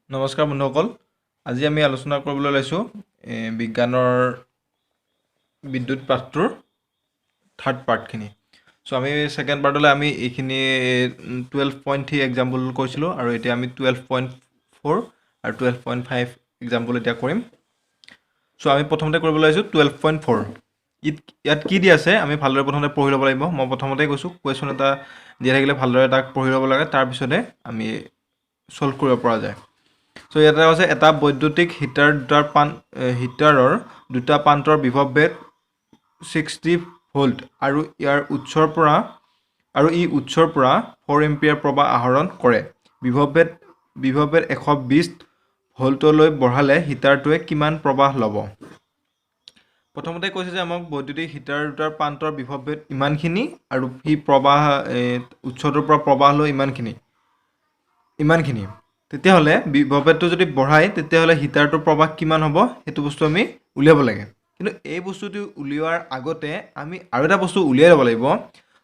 নমস্কাৰ বন্ধুসকল, আজি আমি আলোচনা কৰিবলৈ লৈছোঁ বিজ্ঞানৰ বিদ্যুৎ পাঠটোৰ থাৰ্ড পাৰ্টখিনি। চ' আমি ছেকেণ্ড পাৰ্টলৈ আমি এইখিনি 12.3 এক্সাম্পল কৰিছিলোঁ আৰু এতিয়া আমি 12.4 আৰু 12.5 এক্সাম্পল এতিয়া কৰিম। চ' আমি প্ৰথমতে কৰিবলৈ লৈছোঁ 12.4। ইয়াত কি দি আছে আমি ভালদৰে প্ৰথমতে পঢ়ি ল'ব লাগিব। মই প্ৰথমতে কৈছোঁ, কুৱেশ্যন এটা দিয়া থাকিলে ভালদৰে তাক পঢ়ি ল'ব লাগে, তাৰপিছতে আমি ছল্ভ কৰিব পৰা যায়। চ' ইয়াতে আছে এটা বৈদ্যুতিক হিটাৰ হিটাৰৰ দুটা প্ৰান্তৰ বিভৱভেদ 60 ভল্ট আৰু ইয়াৰ উৎসৰ পৰা আৰু ই উৎসৰ পৰা 4 এম্পিয়াৰ প্ৰবাহ আহৰণ কৰে। বিভৱভেদ 120 ভল্টলৈ বঢ়ালে হিটাৰটোৱে কিমান প্ৰবাহ ল'ব? প্ৰথমতে কৈছে যে আমাক বৈদ্যুতিক হিটাৰ দুটাৰ প্ৰান্তৰ বিভৱভেদ ইমানখিনি আৰু সি প্ৰবাহ উৎসটোৰ পৰা প্ৰবাহ লৈ ইমানখিনি। তেতিয়াহ'লে বিভৱভেদটো যদি বঢ়ায় তেতিয়াহ'লে হিটাৰটোৰ প্ৰবাহ কিমান হ'ব সেইটো বস্তু আমি উলিয়াব লাগে। কিন্তু এই বস্তুটো উলিওৱাৰ আগতে আমি আৰু এটা বস্তু উলিয়াই ল'ব লাগিব।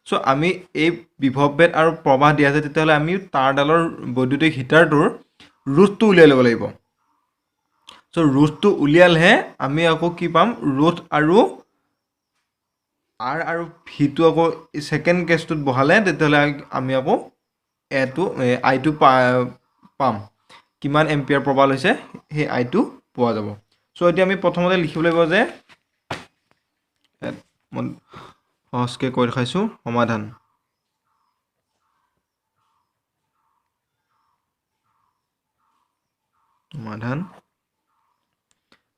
চ' আমি এই বিভৱভেদ আৰু প্ৰবাহ দিয়া আছে, তেতিয়াহ'লে আমি তাঁৰডালৰ বৈদ্যুতিক হিটাৰটোৰ ৰোধটো উলিয়াই ল'ব লাগিব। চ' ৰোধটো উলিয়ালেহে আমি আকৌ কি পাম, ৰোধ আৰু আৰ আৰু ভিটো আকৌ ছেকেণ্ড কেছটোত বহালে তেতিয়াহ'লে আমি আকৌ এটো আইটো পাম, কিমান এম্পিয়াৰ প্ৰবাহ লৈছে সেই আইটো পোৱা যাব। চ' এতিয়া আমি প্ৰথমতে লিখিব লাগিব যে মই সহজকৈ কৈ দেখাইছোঁ সমাধান। সমাধান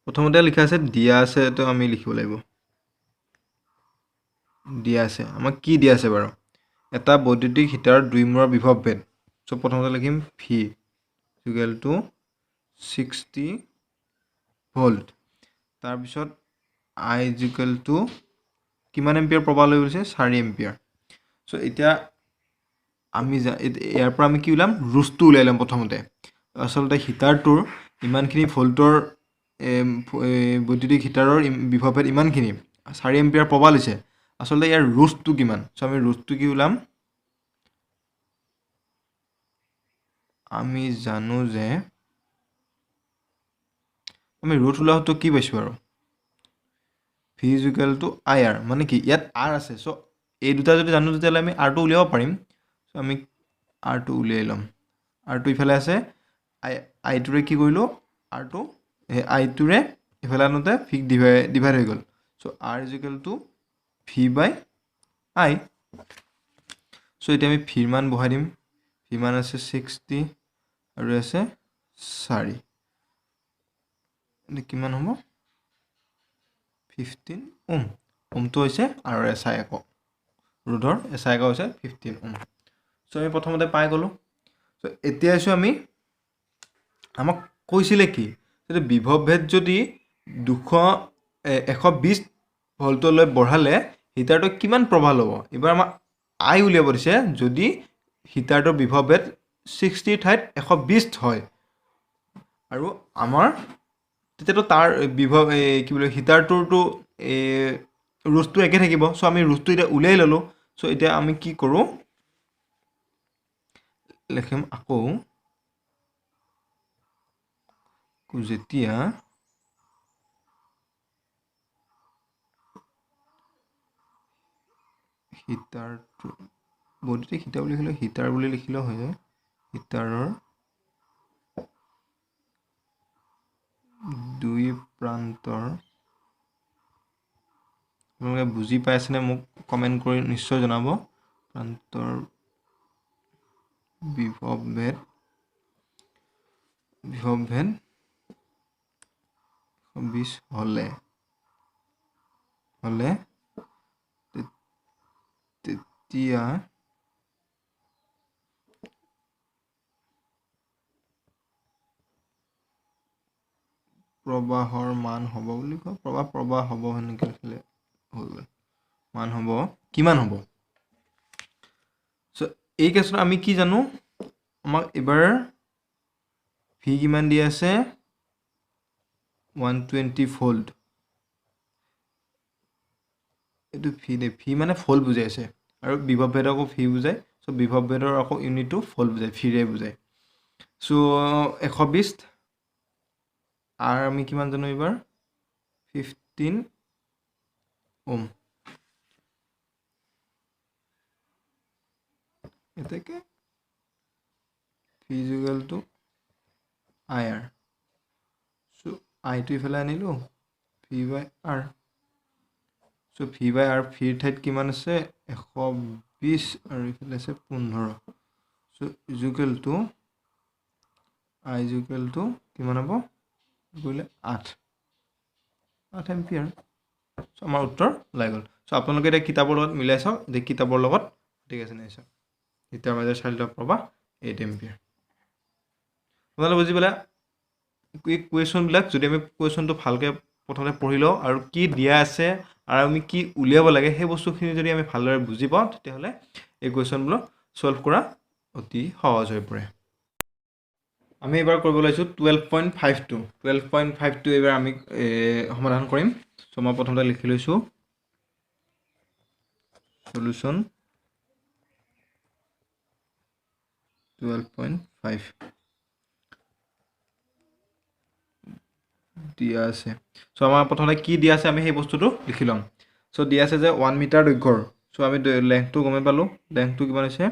প্ৰথমতে লিখা আছে, দিয়া আছে, তো আমি লিখিব লাগিব দিয়া আছে। আমাক কি দিয়া আছে বাৰু? এটা বৈদ্যুতিক হিটাৰৰ দুই মূৰৰ বিভৱভেদ। চ' প্ৰথমতে লিখিম ভি ইকুৱেল টু 60 ভল্ট, তাৰপিছত আই ইকুৱেল টু কিমান এম্পিয়াৰ প্ৰবাহ লৈ গৈছে, 4 এম্পিয়াৰ। চ' এতিয়া আমি ইয়াৰ পৰা আমি কি ওলাম, ৰোধটো উলিয়াই ল'ম প্ৰথমতে। আচলতে হিটাৰটোৰ ইমানখিনি ভল্টৰ বৈদ্যুতিক হিটাৰৰ বিভৱভেদ ইমানখিনি 4 এম্পিয়াৰ প্ৰবাহ লৈছে, আচলতে ইয়াৰ ৰোধটো কিমান? চ' আমি ৰোধটো কি ওলাম, আমি জানো যে আমি ৰোধ ওলোৱাটো কি পাইছোঁ আৰু V equal to I R, মানে কি ইয়াত আৰ আছে। চ' এই দুটা যদি জানো তেতিয়াহ'লে আমি আৰটো উলিয়াব পাৰিম। চ' আমি আৰটো উলিয়াই ল'ম। আৰটো ইফালে আছে, আইটোৰে কি কৰিলোঁ, আৰটো আইটোৰে ইফালে আনোতে ভিক ডিভাইড হৈ গ'ল। So' R equal to V by I. So' এতিয়া আমি ভিৰ মান বহাই দিম। ভি মান আছে 60 আৰু আছে 4, কিমান হ'ব 15 ওম। ওমটো হৈছে আৰু এছ I একক, ৰোধৰ এছ I একক হৈছে 15 ওম। চ' আমি প্ৰথমতে পাই গ'লোঁ। চ' এতিয়া আহিছোঁ আমি, আমাক কৈছিলে কি যদি বিভৱভেদ যদি 120 ভল্টলৈ বঢ়ালে হিটাৰটোৱে কিমান প্ৰবাহ ল'ব? এইবাৰ আমাক আই উলিয়াব দিছে যদি হিটাৰটোৰ বিভৱভেদ 60ৰ ঠাইত 120 হয় আৰু আমাৰ তেতিয়াতো তাৰ বিভৱ কি বুলি হিটাৰটোৰতো ৰোধটো একে থাকিব। চ' আমি ৰোধটো এতিয়া উলিয়াই ল'লোঁ। চ' এতিয়া আমি কি কৰোঁ, লিখিম আকৌ যেতিয়া হিটাৰটো বৈদ্যুতিক হিটাৰ বুলি লিখিলেও হিটাৰ বুলি লিখিলেও হৈ যায়, হিটাৰৰ দুই প্ৰান্তৰ, আপোনালোকে বুজি পাইছেনে মোক কমেণ্ট কৰি নিশ্চয় জনাব, প্ৰান্তৰ বিভৱভেদ 120 হ'লে তেতিয়া প্ৰবাহৰ মান হ'ব বুলি কয়, প্ৰবাহ হ'ব সেনেকৈ লিখিলে হৈ গ'ল, মান হ'ব কিমান হ'ব। চ' এই কেছত আমি কি জানো, আমাক এইবাৰ ভি কিমান দি আছে 120 ভল্ট, এইটো ভি দে, ভি মানে ভল্ট বুজাই আছে আৰু বিভৱভেদকো ভি বুজায়। চ' বিভৱভেদৰ আকৌ ইউনিটটো ভল্ট বুজায়, ভিৰে বুজায়। চ' 120 আৰ আমি কিমান জানো এইবাৰ 15 ওম। এতেকে V equal to I R. So' আইটো ইফালে আনিলোঁ V by R. So' V by R, ভিৰ ঠাইত কিমান আছে 120 আৰু ইফালে আছে 15। So' equal to I equal to কিমান হ'ব কৰিলে 8 এম্পিয়াৰ। চ' আমাৰ উত্তৰ ওলাই গ'ল। চ' আপোনালোকে এতিয়া কিতাপৰ লগত মিলাই চাওক, এতিয়া কিতাপৰ লগত ঠিক আছে নাই চাওক, এতিয়া মাজে চাৰিটা পাবা 8 এম্পিয়াৰ। আপোনালোকে বুজি পালে এই কুৱেশ্যনবিলাক যদি আমি কুৱেশ্যনটো ভালকৈ প্ৰথমতে পঢ়ি লওঁ আৰু কি দিয়া আছে আৰু আমি কি উলিয়াব লাগে সেই বস্তুখিনি যদি আমি ভালদৰে বুজি পাওঁ তেতিয়াহ'লে এই কুৱেশ্যনবোৰ ছল্ভ কৰা অতি সহজ হৈ পৰে। আমি এইবাৰ কৰিব লৈছোঁ 12.52। 12.52 এইবাৰ আমি সমাধান কৰিম। চ' মই প্ৰথমতে লিখি লৈছোঁ চলিউশ্যন 12.5 দিয়া আছে। চ' আমাৰ প্ৰথমতে কি দিয়া আছে আমি সেই বস্তুটো লিখি ল'ম। চ' দিয়া আছে যে 1 মিটাৰ দৈৰ্ঘ্যৰ। চ' আমি লেংথটো গমেই পালোঁ, লেংথটো কিমান হৈছে,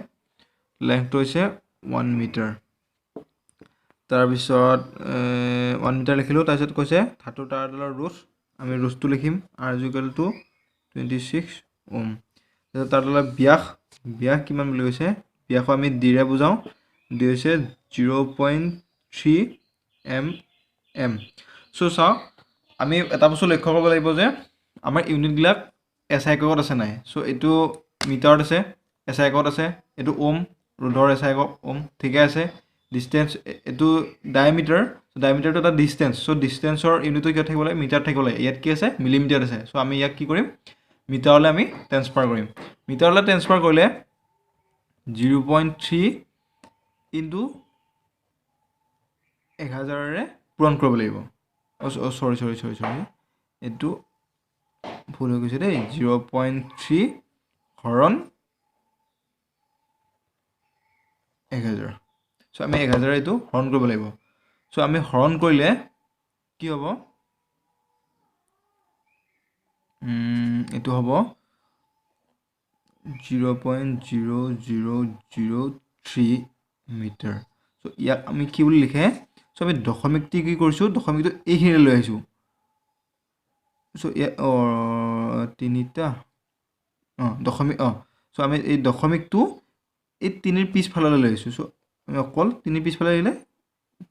লেংথটো হৈছে 1 মিটাৰ। তাৰপিছত 1 মিটাৰ লিখিলোঁ। তাৰপিছত কৈছে ধাতুৰ তাঁৰডালৰ ৰোধ, আমি ৰোধটো লিখিম আৰ ইকুৱেল টু 26 ওম। তাৰপিছত তাঁৰডালৰ ব্যাস, ব্যাস কিমান বুলি কৈছে, ব্যাসো আমি ডিৰে বুজাওঁ, ডি হৈছে 0.3 mm। চ' চাওক আমি এটা বস্তু লক্ষ্য কৰিব লাগিব যে আমাৰ ইউনিটবিলাক এছ I এককত আছে নাই। চ' এইটো মিটাৰত আছে, এছ I এককত আছে, এইটো ওম, ৰোধৰ এছ I একক ওম, ঠিকে আছে। ডিষ্টেঞ্চ এইটো ডায়মিটাৰ, ডায়মিটাৰটো এটা ডিষ্টেঞ্চ, চ' ডিষ্টেঞ্চৰ ইউনিটটো কিয় থাকিব লাগে, মিটাৰত থাকিব লাগে। ইয়াত কি আছে, মিলিমিটাৰত আছে। চ' আমি ইয়াক কি কৰিম, মিটাৰলৈ আমি ট্ৰেন্সফাৰ কৰিম। মিটাৰলৈ ট্ৰেন্সফাৰ কৰিলে 0.3 ইনটু 1000-ৰে পূৰণ কৰিব লাগিব। চৰি চৰি চৰি চৰি এইটো ভুল হৈ গৈছে দেই। 0.3 হৰণ 1000। চ' আমি 1000 এইটো হৰণ কৰিব লাগিব। চ' আমি হৰণ কৰিলে কি হ'ব, এইটো হ'ব 0.0003 মিটাৰ। চ' ইয়াক আমি কি বুলি লিখে, চ' আমি দশমিকটো কি কৰিছোঁ, দশমিকটো এইখিনিলৈ লৈ আহিছোঁ। চ' ইয়াত তিনিটা দশমিক, চ' আমি এই দশমিকটো এই তিনিৰ পিছফাললৈ লৈ আহিছোঁ। চ' আমি অকল তিনিৰ পিছফালে আহিলে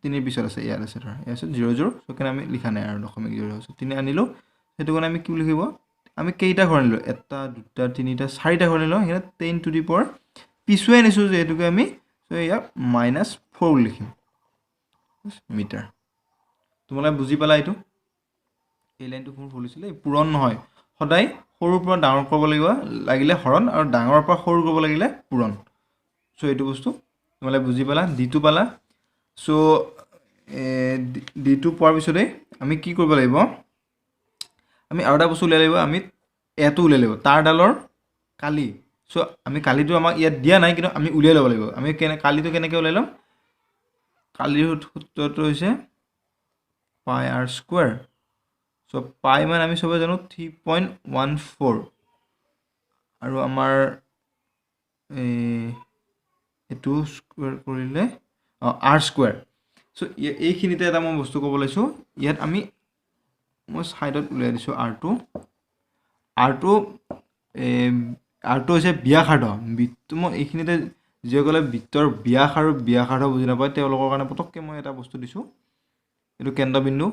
তিনিৰ পিছত আছে, ইয়াত আছে ধৰা, ইয়াত আছে 0 0, চ' কাৰণে আমি লিখা নাই আৰু দশমিক 0। চ' তিনি আনিলোঁ, সেইটো কাৰণে আমি কি লিখিব, আমি কেইটা ঘৰ আনিলোঁ, 1 2 3 4টা ঘৰ আনিলোঁ, সেইকাৰণে 10 টু the power পিছুৱাই আনিছোঁ যিহেতুকে আমি, চ' ইয়াক -4 বুলি লিখিম মিটাৰ। তোমালোকে বুজি পালা এইটো, এই লাইনটো মোৰ ভুল হৈছিলে, পূৰণ নহয়, সদায় সৰুৰ পৰা ডাঙৰ কৰিব লাগিব লাগিলে হৰণ, আৰু ডাঙৰৰ পৰা সৰু কৰিব লাগিলে পূৰণ। চ' এইটো বস্তু তোমালোকে বুজি পালা, ডিটো পালা। চ' ডিটো পোৱাৰ পিছতেই আমি কি কৰিব লাগিব, আমি আৰু এটা বস্তু উলিয়াই লাগিব, আমি এটো উলিয়াই লাগিব, তাঁৰডালৰ কালি। চ' আমি কালিটো আমাক ইয়াত দিয়া নাই, কিন্তু আমি উলিয়াই ল'ব লাগিব। আমি কালিটো কেনেকৈ উলিয়াই ল'ম, কালিৰ সূত্ৰটো হৈছে পাই আৰ স্কুৱেৰ। চ' পাই মান আমি চবে জানো 3.14, আৰু আমাৰ এইটো স্কুৱেৰ কৰিলে আৰ স্কুৱেৰ। চ' এইখিনিতে এটা মই বস্তু ক'ব লৈছোঁ, ইয়াত আমি মই ছাইডত উলিয়াই দিছোঁ আৰটো, আৰটো আৰটো হৈছে ব্যাসাৰ্ধ। বৃত্ত মই এইখিনিতে যিসকলে বৃত্তৰ ব্যাস আৰু ব্যাসাৰ্ধ বুজি নাপায় তেওঁলোকৰ কাৰণে পটককৈ মই এটা বস্তু দিছোঁ, এইটো কেন্দ্ৰবিন্দু,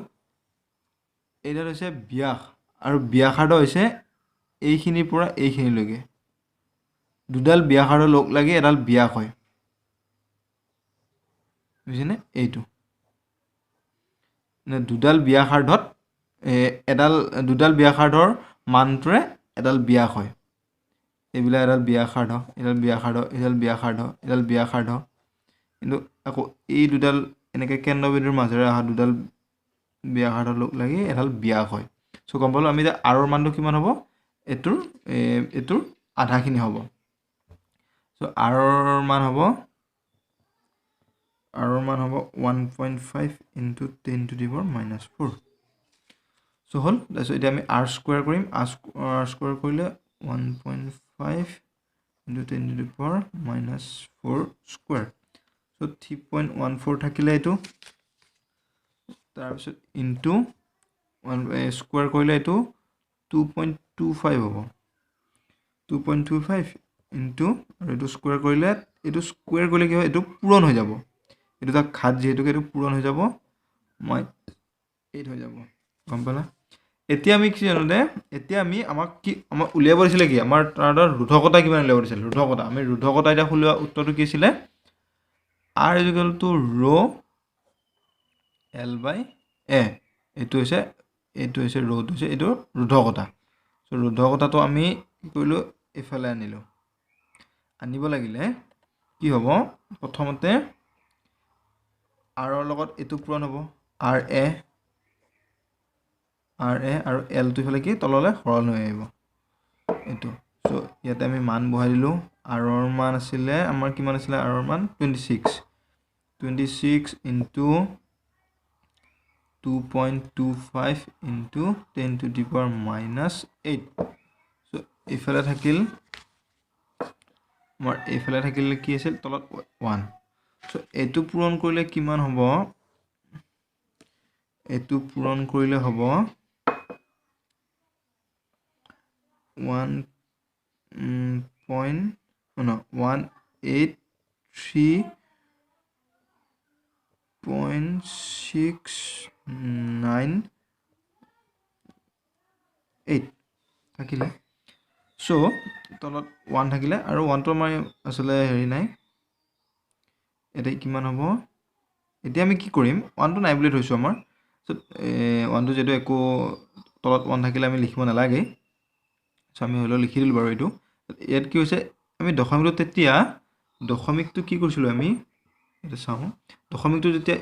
এইডাল হৈছে ব্যাস আৰু ব্যাসাৰ্ধ হৈছে এইখিনিৰ পৰা এইখিনিলৈকে, দুডাল ব্যাসাৰ্ধ লগ লাগি এডাল ব্যাস হয়, বুজিছেনে। এইটো দুডাল ব্যাসাৰ্ধত এডাল, দুডাল ব্যাসাৰ্ধৰ মানটোৰে এডাল ব্যাস হয়। এইবিলাক এডাল ব্যাসাৰ্ধ, এডাল ব্যাসাৰ্ধ, এডাল ব্যাসাৰ্ধ, এডাল ব্যাসাৰ্ধ, কিন্তু আকৌ এই দুডাল এনেকৈ কেন্দ্ৰবিন্দুৰ মাজেৰে অহা দুডাল ব্যাসাৰ্ধ লগ লাগি এডাল ব্যাস হয়। চ' গম পালোঁ আমি এতিয়া আৰৰ মানটো কিমান হ'ব, এইটোৰ এইটোৰ আধাখিনি হ'ব। চ' আৰৰ মান হ'ব আৰৰ মান হ'ব 1.5 into 10 to the power minus 4। So হ'ল। তাৰপিছত এতিয়া আমি আৰ স্কুৱেৰ কৰিম। আৰ স্কুৱেৰ কৰিলে 1.5 into 10 to the power minus 4 square. So 3.14 থাকিলে এইটো, তাৰপিছত ইনটু ওৱান স্কুৱেৰ কৰিলে এইটো 2.25 হ'ব, 2.25 ইনটু, আৰু এইটো স্কুৱেৰ কৰিলে, এইটো স্কুৱেৰ কৰিলে কি হয়, এইটো পূৰণ হৈ যাব, এইটো এটা ঘাত যিহেতুকে এইটো পূৰণ হৈ যাব, মই 8 হৈ যাব। গম পালা? এতিয়া আমি কি জানো যে এতিয়া আমি আমাক কি আমাক উলিয়াব দিছিলে কি, আমাৰ তাৰ ৰোধকতা কিমান উলিয়াব দিছিলে, ৰোধকতা। আমি ৰোধকতা এতিয়া উলিওৱা উত্তৰটো কি আছিলে, R equal to rho L by A. এইটো হৈছে, এইটো হৈছে ৰ'টো হৈছে এইটো ৰোধকতা। চ' ৰোধকতাটো আমি কি কৰিলোঁ, এইফালে আনিলোঁ। আনিব লাগিলে কি হ'ব, প্ৰথমতে আৰৰ লগত এইটো পূৰণ হ'ব, আৰ এ, আৰ এ আৰু এলটো ইফালে কি তললৈ সৰল হৈ আহিব এইটো। চ' ইয়াতে আমি মান বহাই দিলোঁ। আৰৰ মান আছিলে আমাৰ কিমান আছিলে, আৰৰ মান 26, 26 into 2.25 into 10 to the power minus 8। So এইফালে থাকিল আমাৰ, এইফালে থাকিল কি আছিল তলত 1। চ' এইটো পূৰণ কৰিলে কিমান হ'ব, এইটো পূৰণ কৰিলে হ'ব 183.698 থাকিলে। চ' তলত 1 থাকিলে আৰু 1টো আমাৰ আচলতে হেৰি নাই, এতিয়া কিমান হ'ব, এতিয়া আমি কি কৰিম, 1টো নাই বুলি ধৰিছোঁ আমাৰ। চ' 1টো যিহেতু একো তলত 1 থাকিলে আমি লিখিব নালাগে, চ' আমি হ'লেও লিখি দিলোঁ বাৰু এইটো। ইয়াত কি হৈছে, আমি দশমিকটো তেতিয়া দশমিকটো কি কৰিছিলোঁ আমি, এইটো চাওঁ, দশমিকটো যেতিয়া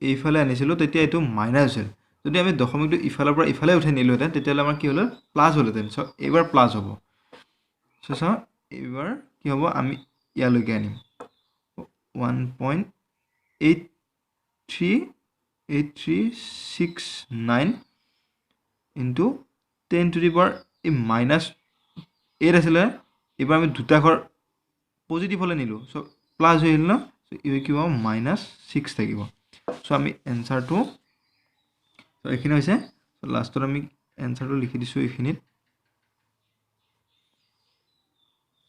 এইফালে আনিছিলোঁ তেতিয়া এইটো মাইনাছ হৈছিল। যদি আমি দশমিকটো ইফালৰ পৰা ইফালে উঠাই নিলোহেঁতেন তেতিয়াহ'লে আমাৰ কি হ'লে প্লাছ হ'লহেঁতেন। চ' এইবাৰ প্লাছ হ'ব। চ' চাওঁ এইবাৰ কি হ'ব, আমি ইয়ালৈকে আনিম 1.838369 ইনটু 10 টু the power এই মাইনাছ 8 আছিলে, এইবাৰ আমি দুটা ঘৰ পজিটিভ হ'লে নিলোঁ, চ' প্লাছ হৈ আহিল ন, চ' এই কি হ'ব মাইনাছ 6 থাকিব। চ' আমি এনচাৰটো এইখিনি হৈছে, লাষ্টত আমি এনচাৰটো লিখি দিছোঁ এইখিনিত,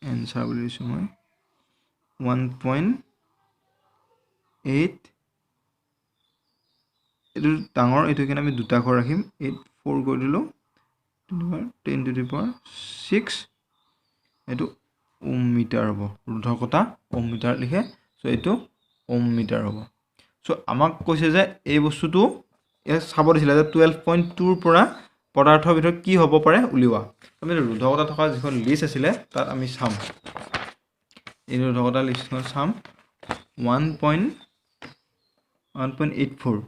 এনচাৰ বুলি দিছোঁ মই 1.8, এইটো ডাঙৰ, এইটো কাৰণে আমি দুটা ঘৰ ৰাখিম, 8 4 কৰি দিলোঁ 10 টু the power 6, এইটো ওম মিটাৰ হ'ব, ৰোধকতা ওম মিটাৰ লিখে। চ' এইটো ওম মিটাৰ হ'ব। চ' আমাক কৈছে যে এই বস্তুটো ইয়াত চাব দিছিলে যে 12.2ৰ পৰা পদাৰ্থৰ ভিতৰত কি হ'ব পাৰে উলিওৱা। আমি ৰোধকতা থকা যিখন লিষ্ট আছিলে তাত আমি চাম, এই ৰোধকতা লিষ্টখন চাম, 1.84,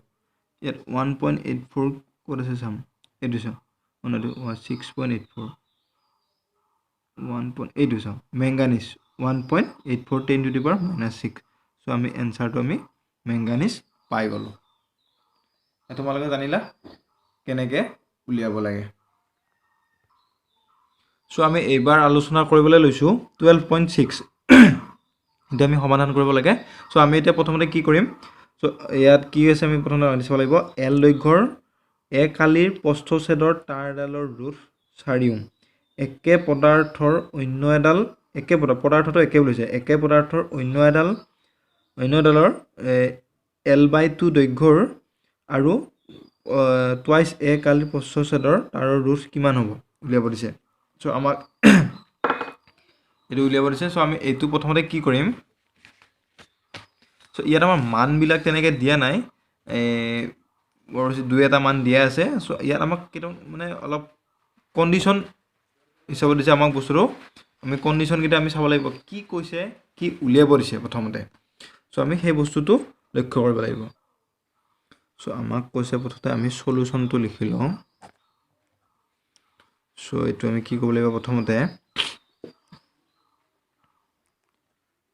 ইয়াত 1.84 ক'ত আছে চাম, এইটো চাওঁ, এইটো 6.84, 1.8 চাওঁ, manganese 1.84 10 to the power minus 6। So আমি এনচাৰটো আমি মেংগানিজ পাই গ'লোঁ। তোমালোকে জানিলা কেনেকৈ উলিয়াব লাগে। চ' আমি এইবাৰ আলোচনা কৰিবলৈ লৈছোঁ 12.6, এতিয়া আমি সমাধান কৰিব লাগে। চ' আমি এতিয়া প্ৰথমতে কি কৰিম, চ' ইয়াত কি হৈছে আমি প্ৰথমতে চাব লাগিব, এল দৈৰ্ঘ্যৰ এক আলিৰ প্ৰস্থচ্ছেদৰ তাঁৰডালৰ ৰোধ 4 ওম, একে পদাৰ্থৰ অন্য এডাল, একে পদাৰ্থটো একে বুলি হৈছে, একে পদাৰ্থৰ অন্য এডাল, অন্য এডালৰ এল বাই 2 দৈৰ্ঘ্যৰ আৰু টুৱাইচ এক আলিৰ প্ৰস্থচ্ছেদৰ তাৰৰ ৰোধ কিমান হ'ব উলিয়াব দিছে। চ' আমাক এইটো উলিয়াব দিছে। চ' আমি এইটো প্ৰথমতে কি কৰিম, চ' ইয়াত আমাৰ মানবিলাক তেনেকৈ দিয়া নাই, বৰ দুই এটা মান দিয়া আছে। চ' ইয়াত আমাক কেইটামান মানে অলপ কণ্ডিশ্যন হিচাপত দিছে আমাক বস্তুটো, আমি কণ্ডিশ্যনকেইটা আমি চাব লাগিব, কি কৈছে কি উলিয়াব দিছে প্ৰথমতে। চ' আমি সেই বস্তুটো লক্ষ্য কৰিব লাগিব। চ' আমাক কৈছে প্ৰথমতে আমি চলিউশ্যনটো লিখি লওঁ। চ' এইটো আমি কি কৰিব লাগিব, প্ৰথমতে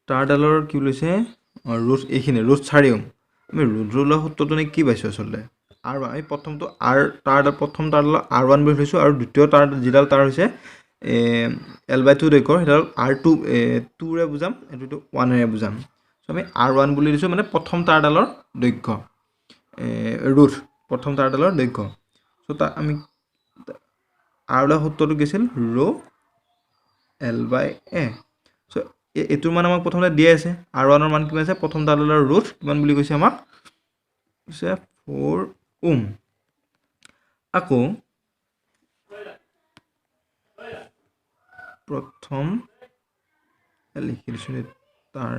তাঁৰডালৰ কি লৈছে, ৰোধ এইখিনি ৰোধ 4 ওম। আমি ৰোধ ওলোৱা সূত্ৰটো কি পাইছোঁ আচলতে আৰ ওৱান, আমি প্ৰথমটো আৰ তাৰ প্ৰথম তাঁৰডাল আৰ ওৱান বুলি ধৰিছোঁ আৰু দ্বিতীয় তাঁৰ যিডাল তাঁৰ হৈছে এল বাই টু দৈৰ্ঘ্যৰ সেইডাল আৰ টু টুৰে বুজাম, এইটো ওৱানেৰে বুজাম। চ' আমি আৰ ওৱান বুলি দিছোঁ, মানে প্ৰথম তাঁৰডালৰ দৈৰ্ঘ্য ৰোধ, প্ৰথম তাঁৰডালৰ দৈৰ্ঘ্য। চ' তাত আমি আৰ ওলোৱা সূত্ৰটো কি আছিল ৰ' এল বাই এ। চ' এইটোৰ মান আমাক প্ৰথমতে দিয়াই আছে, আৰ ওৱানৰ মান কিমান আছে, প্ৰথম তাঁৰডালৰ ৰোধ কিমান বুলি কৈছে আমাক, কৈছে 4 ওম। আকৌ প্ৰথম লিখি দিছোঁ তাৰ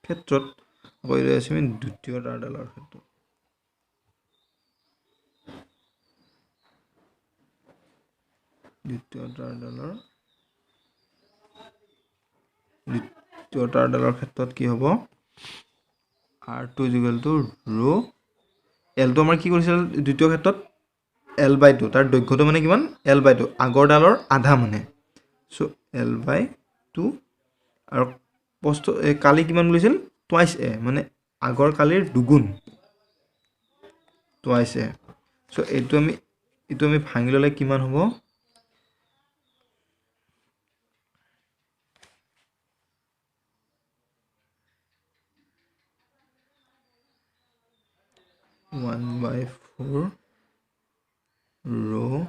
ক্ষেত্ৰত আকৌ এইটো আছে আমি দ্বিতীয় তাঁৰডালৰ ক্ষেত্ৰত, দ্বিতীয় তাঁৰডালৰ ক্ষেত্ৰত কি হ'ব আৰ টু ইজুকেল টু ৰ' এলটো আমাৰ কি কৰিছিল দ্বিতীয় ক্ষেত্ৰত এল বাই টু, তাৰ দৈৰ্ঘ্যটো মানে কিমান এল বাই টু, আগৰডালৰ আধা মানে, চ' এল বাই টু। আৰু বস্তু কালি কিমান বুলিছিল টুৱাইচ এ, মানে আগৰ কালিৰ দুগুণ টুৱাইচ এ। চ' এইটো আমি ভাঙি ল'লে কিমান হ'ব ওৱান বাই ফ'ৰ ৰ'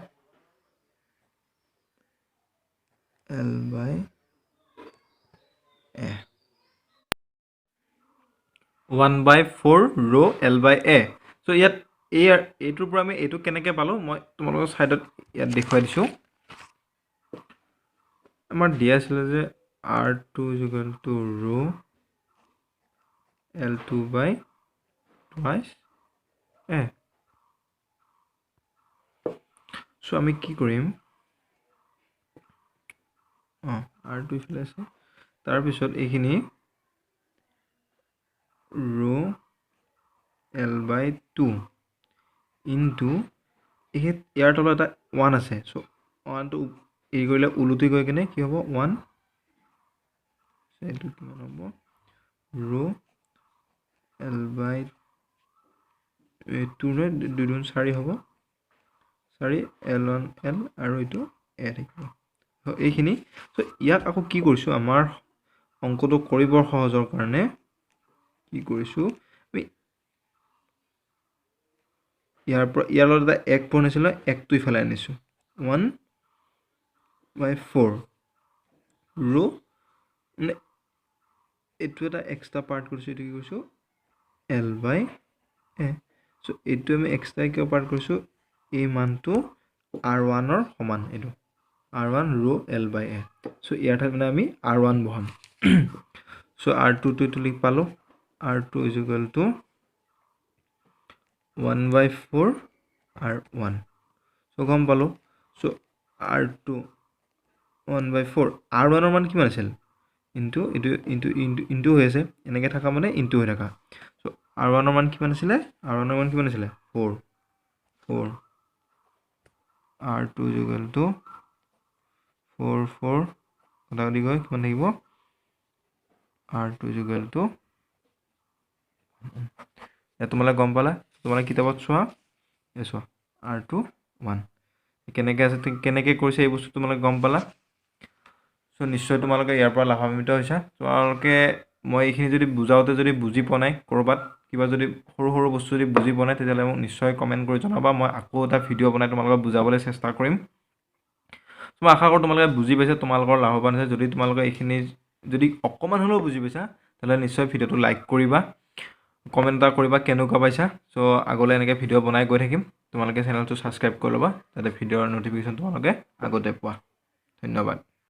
L by A, one by four ৰ' এল বাই এ। চ' ইয়াত এইটোৰ পৰা আমি এইটো কেনেকৈ পালোঁ মই তোমালোকৰ ছাইডত ইয়াত দেখুৱাই দিছোঁ। আমাৰ দিয়া আছিলে যে R two equal to rho' L two by twice A. So' আমি কি কৰিম, অঁ আৰ টু ইফালে আছে, তাৰপিছত এইখিনি ৰ' এল বাই টু ইনটু এইখিনিত ইয়াৰ তলত এটা ওৱান আছে, চ' ওৱানটো এই কৰিলে ওলটি গৈ কিনে কি হ'ব ওৱান, এইটো কিমান হ'ব ৰ' এল বাই টু নহয় দুই দুগুণ চাৰি হ'ব, চাৰি এল ওৱান এল আৰু এইটো এ থাকিব এইখিনি। চ' ইয়াক আকৌ কি কৰিছোঁ আমাৰ অংকটো কৰিবৰ সহজৰ কাৰণে কি কৰিছোঁ আমি ইয়াৰ পৰা ইয়াৰ লগত এটা এক পূৰণ হৈছিলে, একটো ইফালে আনিছোঁ ওৱান বাই ফ'ৰ ৰ' মানে এইটো এটা এক্সট্ৰা পাৰ্ট কৰিছোঁ, এইটো কি কৰিছোঁ এল বাই এ। চ' এইটো আমি এক্সট্ৰাই কিয় পাৰ্ট কৰিছোঁ, এই মানটো আৰ ওৱানৰ সমান, এইটো আৰ ওৱান ৰ' এল বাই এ। চ' ইয়াৰ ঠাইত মানে আমি আৰ ওৱান বহাম। চ' আৰ টুটো এইটো লিখি পালোঁ, R two equal to one by four R one. চ' গম পালোঁ। চ' আৰ টু ওৱান বাই ফ'ৰ, আৰ ওৱানৰ মান কিমান আছিল ইনটু এইটো ইনটু ইনটু ইনটু হৈ আছে, এনেকৈ থকা মানে ইনটু হৈ থকা। চ' আৰ ওৱানৰ মান কিমান আছিলে, আৰ ওৱানৰ মান কিমান আছিলে four, four R two equal to four four কটাকটি গৈ কিমান থাকিব আৰ টু ইজুকেল টু। তোমালোকে গম পালা, তোমালোকে কিতাপত চোৱা, এই চোৱা আৰ টু ওৱান কেনেকৈ আছে, কেনেকৈ কৰিছে এই বস্তু তোমালোকে গম পালা। চ' নিশ্চয় তোমালোকে ইয়াৰ পৰা লাভান্বিত হৈছা। তোমালোকে মই এইখিনি যদি বুজাওঁতে যদি বুজি পোৱা নাই, ক'ৰবাত কিবা যদি সৰু সৰু বস্তু যদি বুজি পোৱা নাই, তেতিয়াহ'লে মোক নিশ্চয় কমেণ্ট কৰি জনাবা, মই আকৌ এটা ভিডিঅ' বনাই তোমালোকক বুজাবলৈ চেষ্টা কৰিম। মই আশা কৰোঁ তোমালোকে বুজি পাইছা, তোমালোকৰ লাভৱান হৈছে। যদি তোমালোকে এইখিনি যদি অকণমান হ'লেও বুজি পাইছা, তেতিয়াহ'লে নিশ্চয় ভিডিঅ'টো লাইক কৰিবা, কমেণ্ট এটা কৰিবা কেনেকুৱা পাইছা। চ' আগলৈ এনেকৈ ভিডিঅ' বনাই গৈ থাকিম, তোমালোকে চেনেলটো ছাবস্ক্ৰাইব কৰি ল'বা, যাতে ভিডিঅ'ৰ ন'টিফিকেশ্যন তোমালোকে আগতে পোৱা। ধন্যবাদ।